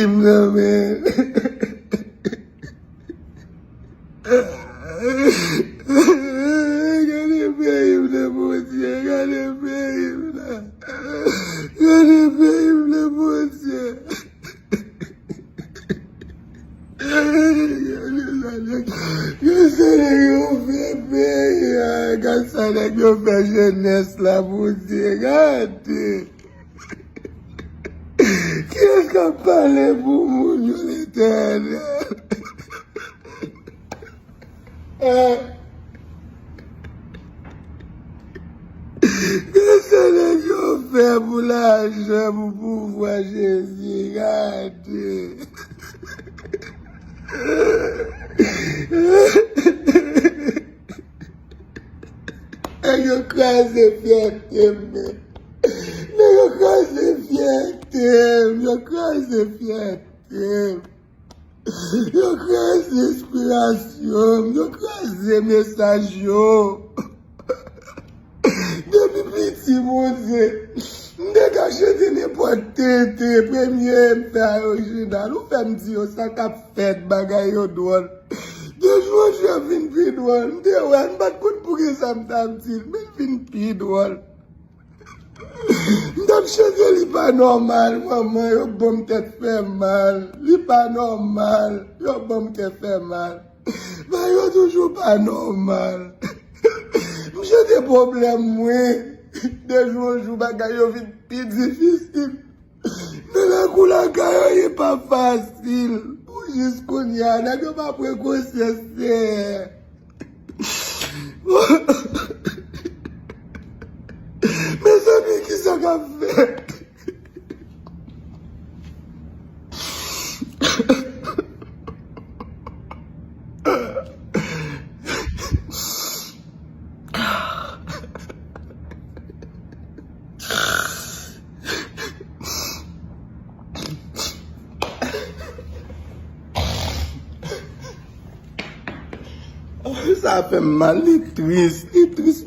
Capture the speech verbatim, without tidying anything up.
m nan, men. Gade peyi m nan, Bondye, gade peyi m nan. Gade peyi m nan, Bondye. Gade sa nèg, gade sa nèg yo fè peyi a, gade sa nèg yo fè jenès la, Bondye, gade. Kiyès k ap pale pou moun yo, Letènèl? Gade sa nèg yo fè pou lajan, pou pouvwa, Jezi, gade. Nèg yo kraze fyète m, men. Nèg yo kraze fyète m, yo kraze fyète m. Yo kraze enspirasyon m, yo kraze mesaj yo. Depi piti, Bondye, m te ka chante nenpòt tenten, premye m fè a orijinal. Ou fè m di yo sa k ap fèt, bagay yo dwòl. De jou an jou ap vin pi dwòl. M te wè, m pa t konn poukisa m t ap di l, men l vin pi dwòl. M t ap chante li pa nòmal, manman, yo ban m tèt fè mal. Li pa nòmal, yo ban m tèt fè mal. Bagay yo toujou pa nòmal. M chante pwoblèm mwen. De jou an jou, bagay yo vin pi difisil. Nan lakou lakay, anyen pa fasil. Pou jis kounye a, nèg yo pa pran konsyans, Senyè. Mezanmi, kisa k ap fèt? Sa fè m mal, li tris, li tris,